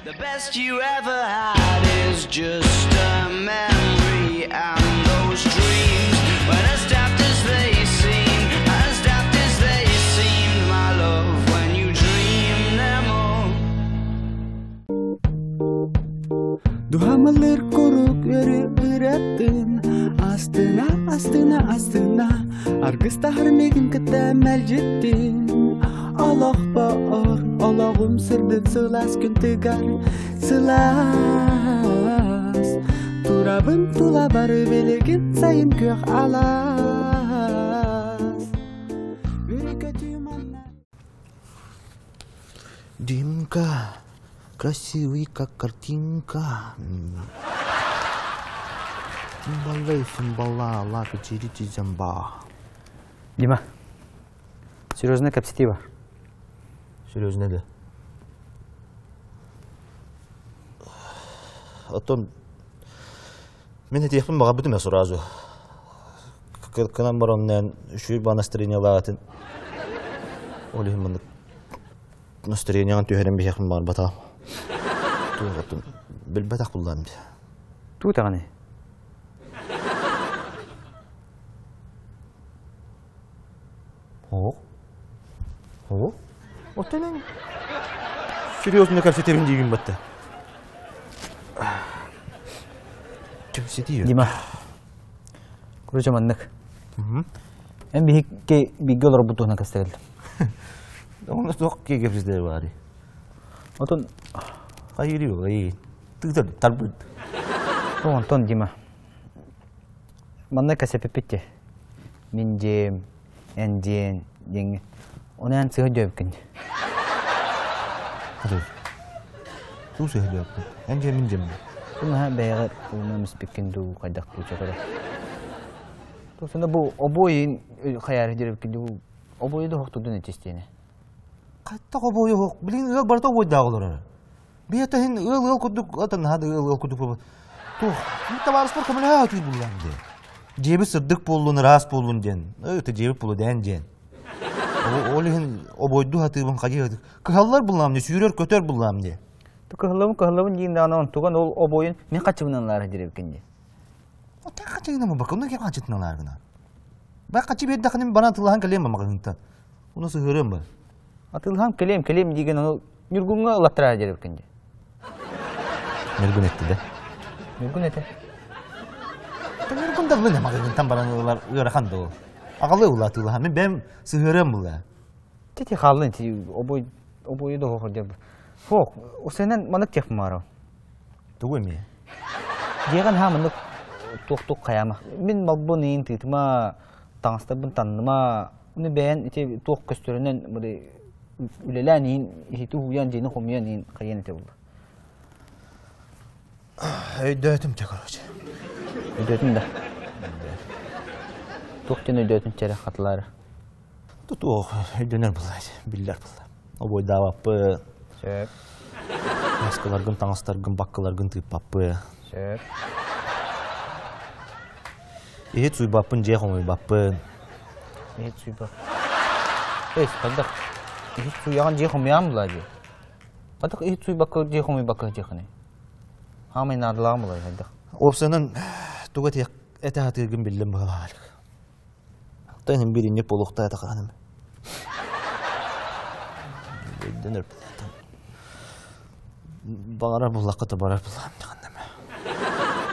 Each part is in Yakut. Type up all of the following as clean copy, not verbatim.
The best you ever had is just a memory and those dreams when as daft as they seem, as daft as they seemed, my love, when you dream them all. Дуһамалыр курук өрү ыратын Астына, астына, астына Аргыстаһар мигин кытта мэлдьиттин Олохпоор, олоҕум сырдык сылаас күн тыгар Сылаас Турабын тула бары билигин сайын күөх алаас Үрүкөтүү манна Димка, красивый, как картинка. Симбалай, симбала, лапи, чирити, зямба. Дима, серьезно кэпсэтии бар. Серьезно да. Оттон мин этиэхпин баҕарбытым сразу. Кынан баран үчүгэй ба настроениялаатын. Ол иһин маннык настроениеҕын түһэрэн биһиэхпин баҕарбатаҕым. Туох билбэтэх буллаам дии. Туу даҕаны. Оҕ. Оҕ. Оттон эн серьезно кэпсэтэбин диигин батта. Кэпсэтии. Дима. Короче, маннык. Эн биһикки бииргэ олорбут туһунан кэпсэтэллим. Онно туох кэпсэтэр баары. Отон Хайырыы эй. Тыытар тарбыт. Онтон Дима. Манна кэсэпиппит те. Мин дьиэм, эн дьиэн диэҥҥэ. Ону эн сыһа дьөөбүккүн. Туу сыһа дьөөбүккүн. Эн дьиэ мин дьиэм. Ту наһаа бэйэҕэ уунан испиккин дуу, хайдах дуу чөкөрө. Тусана бу обоин хайаары дьэрбиккин дуу, обойу да хохтудун этистиэне. Хаттах обойу хох, билин ыал барыта обойдаах олорор. Биэтэ иһин ыал-ыал курдук, атын наһаа да ыал-ыал курдук буолбут. Туох, табаарыспар көмөлөһө атыы буллаам диэн. Дьиэбит сырдык буоллун, ыраас буоллун диэн. Ы, дьиэбит буолу дээн диэн. Ол иһин обойду хатыыбын хадьыы Кыһаллар буллаам дии, сүүрэр-көтөр буллаам дии. Кыһаллабын, кыһаллабын диин даҕаны онтуган ол обойун мин хаччыбынан лаара диребикин дии. Отон хаччыгынан буолбакка, онно ким хаччытынан лааргына. Ба хаччы биэрдэххинэ бана атылаһан кэлиэм маҕаһыынтан. Уну сыһыарыам ба. Атылаһан кэлиэм, кэлиэм диигин ону Ньургуҥҥа ылаттараа диребикин дии. Ньургун этти да. Ньургун этэ. Ньургун да билэ маҕаһыынтан баран ылар ыарахан да ол. Аҕалы улаатыылаһа. Мин бэйэм сыһыарыам була. Тити хааллын ти обой обойу да хоһор деп. Фок, усенен манык тех маро. Тугу эмиэ? Дьиэҕин ха маннык туох-туох хайаама. Мин малбын иин тыытыма, таҥастарбын танныма. Уну бэйэн ити туох көстөрүнэн бары үлэлээн иин иһити уһуйан дьиэни хомуйан иин хайыан этэ буолла. Өйдөөтүм те короче. Өйдөөтүм да. Туох диэн өйдөөтүн чэрэ хатылаары. Туох өйдөнөр буолла, биллэр буолла. Обойдаабаппы. Сөп. Маскаларгын, таҥастаргын, баккаларгын тыыппаппы. Сөп. Иһит суйбаппын, дьиэ хомуйбаппын. Иһит суйбап. Эй, хайдах? Иһит суйаҕын дьиэ хомуйаан була дии. Хайдах иһит суйбакка дьиэ хомуйбакка дьиэхиний? Хаамай наадалааҕын була хайдах? Уопсайынан тугу этэ сатыыргын биллим быһалаах. Оттон иһин бииринньик буолуохтаата хаһаным. Өйдөнөр Баҕарар буллахха да барар буллаам даҕаннам.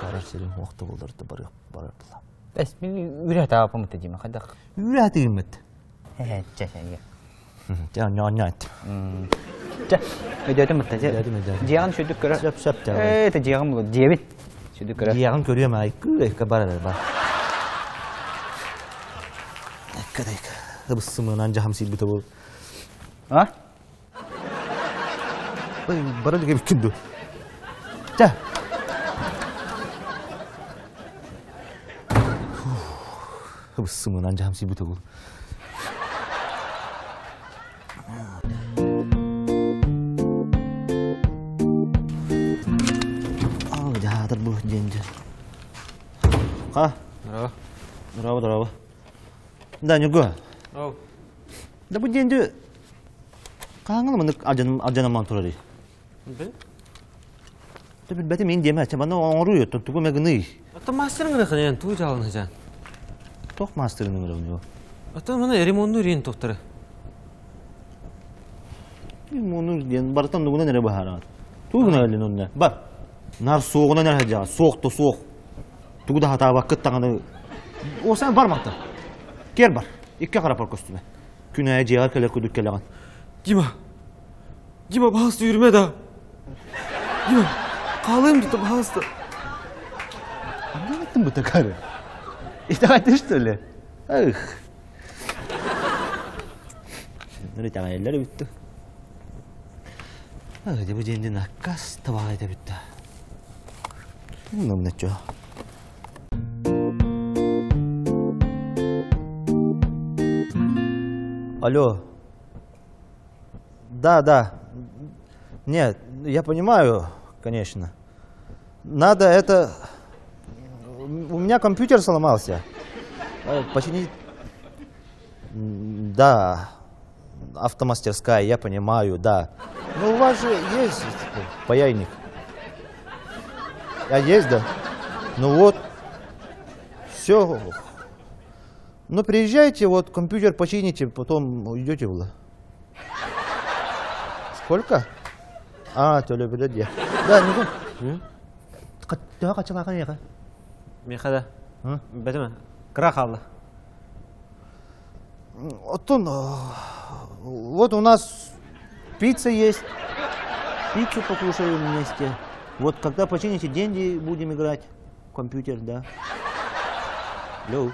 Барар сирим уохта булар да барыах барар буллаам. Эс мин үрэ таапым дима хайдах. Үрэ тыыммыт. Э чэ чэ. Чэ ньоонньо айт. Чэ өйдөөтүм мытта чэ. Өйдөөтүм өйдөөтүм. Дьиэҕин сүдүк көрө. Сөп сөп чэ. Ээ те дьиэҕин булу дьиэбит. Сүдүк көрө. Дьиэҕин көрүөм ай кыы бар бар. Экка да экка. Ыбыссымынан жахам сиирбитэ бол. А? Бара диге бүткүн ду. Чэ. Ыбыссымынан жахам сиирбитэ бол. Ал жаатыр бу диэн дьэ. Ха? Здорово. Здорово, здорово. Да, Нюргу. Да бу диэн дьэ Хааңыл маннык алдьанамаан турарый? Бил. Ты билбэтим ин диэмэ, чабаны оҥоруу оттон тугу эмэ гыный. Оттон мастерын гына ханан туу жалын хажан. Тох мастерын ыҥырабын Оттон маны ремонту рен тохтары. Ремонту диэн барытан дугунан эрэ баһараат. Тугу гына өлүн онно. Бар. Нар суоҕунан эрэ хажаа, суох то суох. Тугу да хатаабаккыт таҥаны. Осан бар мантан. Кер бар. Икки харапар көстүмэ. Күн аайы дьиэҕэр кэлэр курдук кэлэҕин. Дима, Дима, пожалуйста, yürüme да. Дима, хаалыам дии, пожалуйста. Андын бу такары. Итэҕэйдэ что ли? Эх. Итэҕэйэллэр эбит Ах, дьэ бу диэн аккас табаҕа этэ бүтта. Ну, чё. Алло. Да, да. Нет, я понимаю, конечно. Надо это... У меня компьютер сломался. Починить... Да, автомастерская, я понимаю, да. Но у вас же есть паяльник. А есть, да? Ну вот, все. Ну приезжайте, вот компьютер почините, потом уйдете в Сколько? А, то ли блядь. Да, не Төһө қачылақан яға? Меха да. Бәтіме, кыра қалды. Оттон, вот у нас пицца есть. Пиццу покушаем вместе. Вот когда почините деньги, будем играть в компьютер, да. Алло.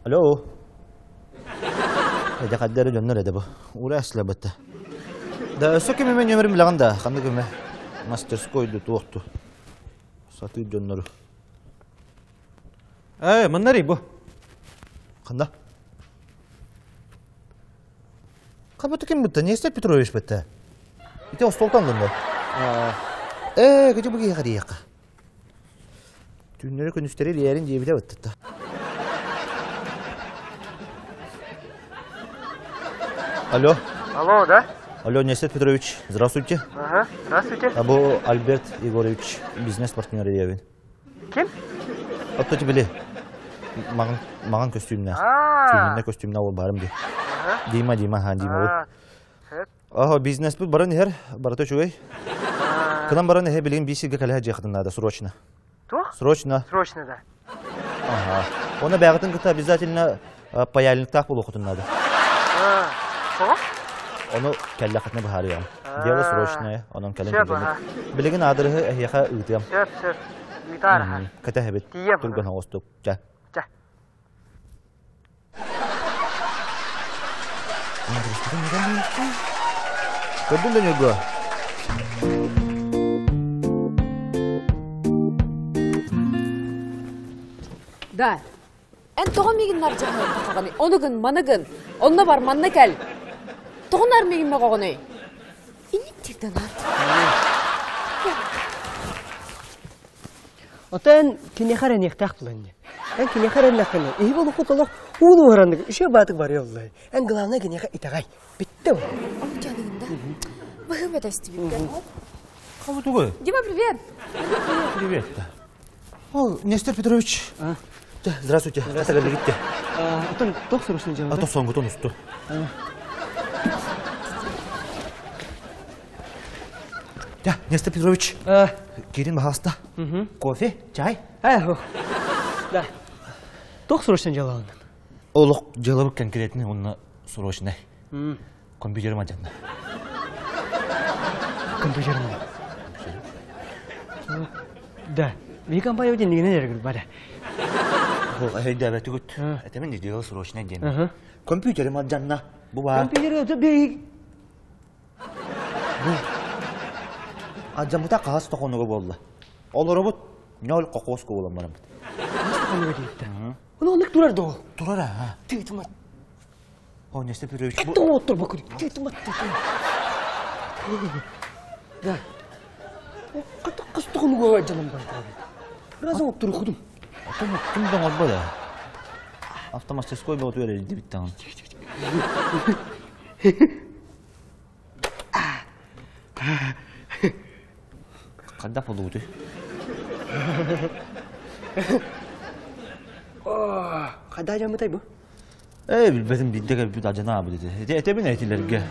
Алло. Эдэ хаддары дьоннор эдэ бу. Ура слабыта. Да, өссө кимиме нөмерин билэҕин да, ханнык эмэ мастерской ду туохту. Сатыыр дьоннору. Э, маннарый бу. Ханда? Хабыты ким бытта? Нестер Петрович бытта. Ити остолтан гында. Э, кычы буги харияка. Түүннэри күнүстэри илийэрин диэбитэ быттыта. Алло. Алло, да? Алло, Нестер Петрович, здравствуйте. Ага, здравствуйте. А бу Альберт Егорович, бизнес-партнер Ильявин. Ким? А то тебе Маған, маған көстүүмнә. Түүннә көстүүмнә ол барым ди. Дима, Дима, ха, Дима. Вот. Ага, бизнес бу баран иһэр, барыта үчүгэй. Кынан баран иһэ билигин биир сиргэ кэлэһэ дьиэхитин наада, срочно. Туох? Срочно. Срочно, да. Ага. Оны бэҕитин кытта обязательно паяльниктаах буолуоххутун наада. Тоҕо? Ону кэллэххитинэ быһаарыаҕым. Дело срочное, онон кэлэн түргэнник. Билигин аадырыһы эһиэхэ ыытыам. Сөп, сөп. Ыытаар Кэтэһэбит. Түргэн оҕустук. Чэ. Чэ. Көрдүн да Ньургу? Да. Эн тоҕо миигин нардьаһыаххаҕыный? Ону гын, маны гын. Онно бар, манна кэл. Тоҕо наар миигин мөҕөҕүнүй? Инник тирдэн аат. Отон киниэхэ эрэниэхтээх булан дии. Эн киниэхэ эрэннэххинэ, иһи болоххут олох уулу уһараннык үчүгэй баатык барыа оллай. Эн главное киниэхэ итэҕэй. Бүттэ ол. Омутяныгын да. Быһым этэстибиккэ. Кому тугу? Дима, привет! Привет. Ол, Нестер Петрович. Здравствуйте. Здравствуйте. Отон тох срочно дьыала. А то сонгутун усту. Да, Нестер Петрович. Кирин, пожалуйста. Кофе, чай? Да. Тох срочно дьыала Олох дьыалабыт конкретный, онно срочный. Компьютерым алдьанна. Компьютерым. Да. Биһи компания диннигинен эргир бара. Ол өйдөөбөтүгүт. Это мен дело срочный диэн. Компьютерым алдьанна. Бу баар. Компьютер это би Бу. Алдьаммыта хаһыс да хонуга буолла. Олоробут нөл кокос буолан бараммыт. Хаһыс да хонуга диэбиттэ. Ону оннук турар доо. Турар аа. Тыытыма. О, Нестер Петрович. Бу оттор бу Тыытыма, тыытыма. Да. Хата хас да хонуга алдьанан барда. Разом оттор худум. Отон ким да оҥорбо да. Автомастерской бөҕөтүгэр илдьибит даҕаны. Хадда болуутуй? Хада жамытай бу? Ээ, билбэтим биирдэ кэлбит адьана аабыт ити. Ити этэбин этилэргэ.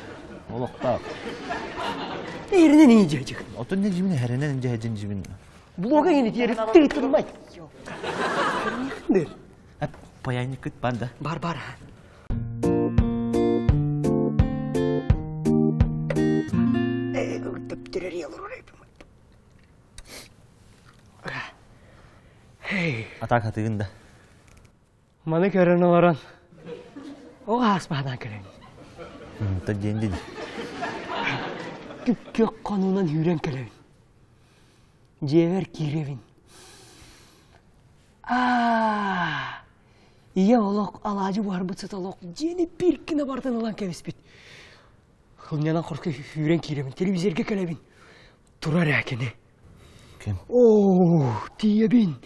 Олохтоох. Эринен иижэжик. Отон не жимин хэрэнэн дьэһэдьин жимин. Блога ини тиэри тыытылмай. Дыр. Паянникыт бар да. Бар бар. Атака тыгын да. Маны көрөн олорон оҕо ааспаһынан кэлэн. Та диэн дин. Күк хонуунан үүрэн кэлэбин. Дьиэбэр киирэбин. Аа! Ийэм олох алаадьы буһарбыт сыта олох дьиэни биир гына бартан ылан кэбиспит. Хылньанан хорско үүрэн киирэбин, телевизорга кэлэбин. Турар ээ кини. Ким? Оо, тиийэбин,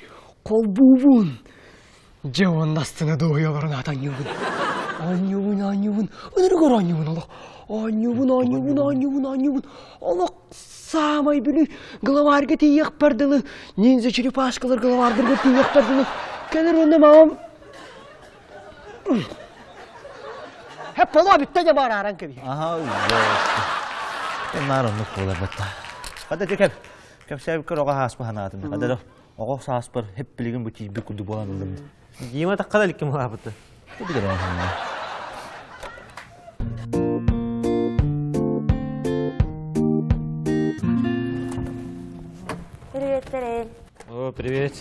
холбуубун. Дьэ уонна астына дуоһуйа олорон аата оонньуубун. Оонньуубун, оонньуубун, ынырыгар оонньуубун олох. Оонньуубун, оонньуубун, оонньуубун, оонньуубун. Олох саамай били главарьга тиийиэхпэр дылы, ниндзя черепашкалар главардарга тиийиэхпэр дылы. Кэлэр уонна мамам Хэ поло бүттэ дьэ барааран кэбиһэр. Аха, Наар оннук буолар батта. Хада кэп кэпсээбиккэр оҕо ааспа санаатым. Хада оҕо сааспар хеп билигин бу тиийбит курдук буолан ыллым. Дима тахха да иликким улаапыты. Привет, Терен. О, привет.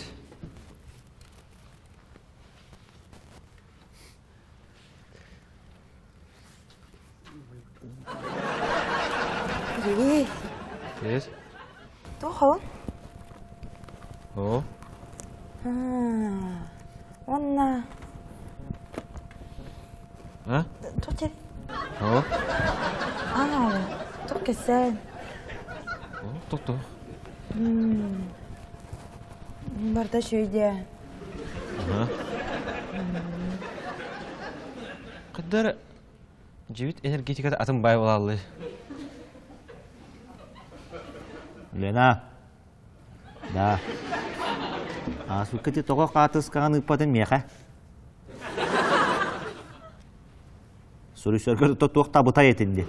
Привет. Привет. Тохон. О. Онна. А? Тоте. О. А, токкесен. О, тото. Барда шөйде. Ага. Кыддар жибит энергетиката атын бай болаллы. Лена. Да. Аасыккыти тоҕо хаатыскаҕын ыыппатын миэхэ. Суруйсарга туох табытай этинди.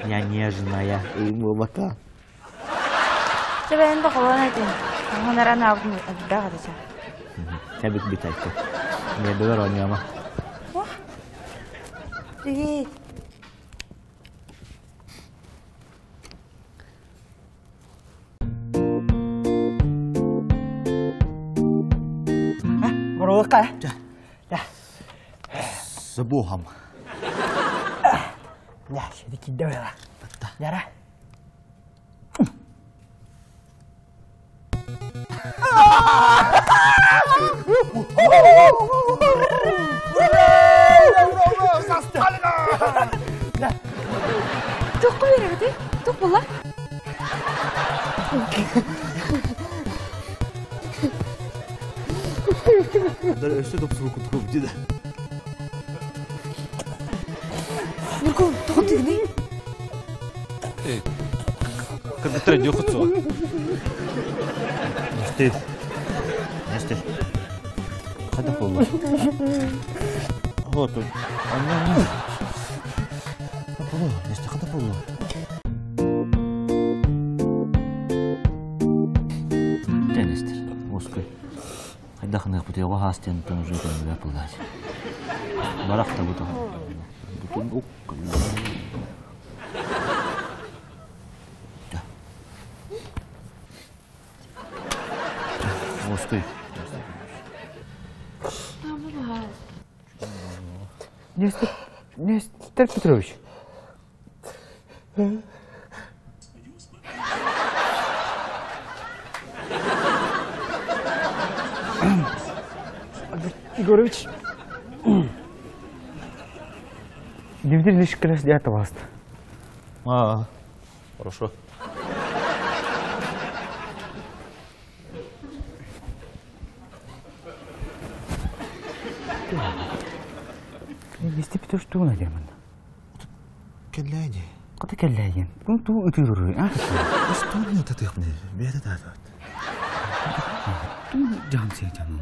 Я нежная, ымылака. Чэбэйин да холон этин. Оҥонаран аабытын элбэх этэ. Кэбит бүтайты. Небелер оонньома. Привет. Моруокка. С Богом. Я, киддэ Яра. Туох беребити? Туох була? Өссө тупсубу кутуп деді. Нурку, тоҕо тыгыный? Кыргыттар өйдүө хотсуға. Нестер. Нестер. Қайда болды? Вот. Анна. Қайда болды? Нестер, қайда болды? Нестер, Москва. Қайда қынық бұты оға хастен тон уже тон бұлар. Барақта бұты. Бүтін ук. Москва. Нестер, Нестер Петрович. Альберт Егорович. Дмитрий Ильич как раз вас. А, хорошо. Нестер Петрович тугуна дерман. Келләйди. Қата кэллэйген. Күн туу ытыыры, а? Эстония татыахпын, бэйэтэ таатаат. Туу жаам сиэ жаам.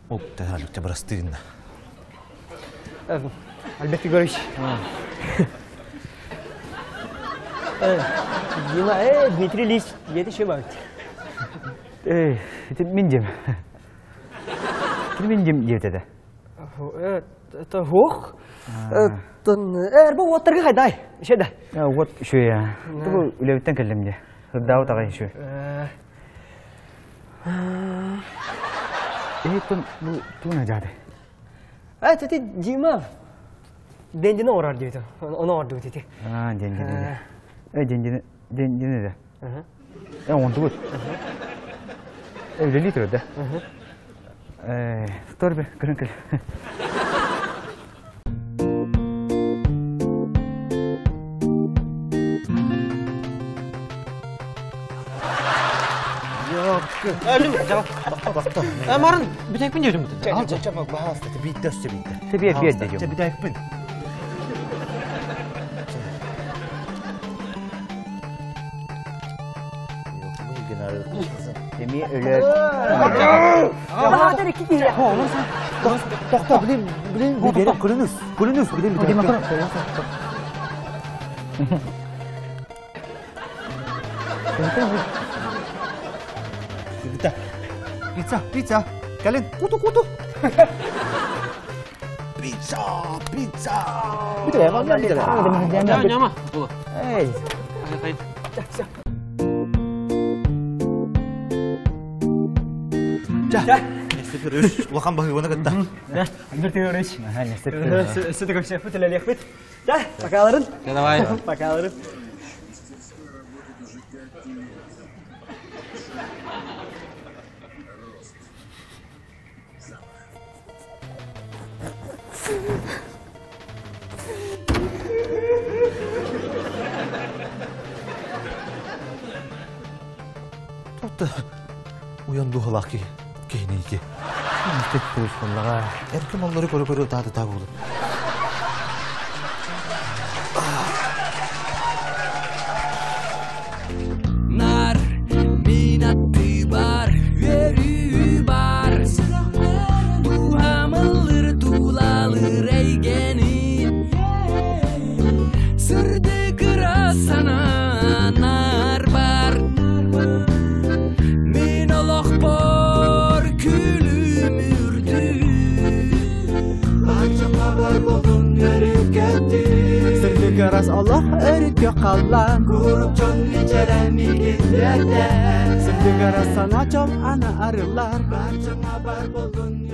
Оп, таһалыкча бырастыынна. Альберт Егорович. Дима, Дмитрий Ильич, деді ше бабыт. Ити мин дем. Кини мин дем диэтэ. Это хух. Тон, эрбо уоттарга хайдай. Ше да. Вот шуя. Ту үлэбиттен кэллим де. Сырдаабыт аҕай шу. Тон бу туна жаады. Тети Дима. Дендини орар дейdi. Оны орду дети. А, дендини. Дендини, дендини да. Онтубут. Үлели турар да. Торбе, көрөн кел. Марын бүтәкпин дедим бит. Ал жа баһаста битте өссө битте. Те бер бер дедим. Те бүтәкпин. Эми өлөр. Баһадыр iki киһи. Тохто, билин, билин, билин, күлүнүс, күлүнүс, билин, билин. Пицца, пицца, пицца. Кэлин, куту, куту. Пицца, пицца. Бүтэ, мамна бүтэ. Няма. Була. Эй. Жа. Улахан баһыыбана кытта. Альберт Егорович. Несеп. Сөтө көпсөппүт элелиэхпит. Да, покаларын. Давай. Покаларын. Тотта. Уян духалак ки. Кейнейки. Несеп турус боллага. Эркем аллары көрө-көрө тааты таа болду. Нар, минатты бар, өрүү бар. Дуһамылыр тулалыр эйгени. Сырды кыра сананар бар. Мен олохпор күлүмүрдү. Сырдык ырас олох өрүккө қаллан Куруп чон Сырдык ырас сана чол ана арылар Барчаңа бар болдун.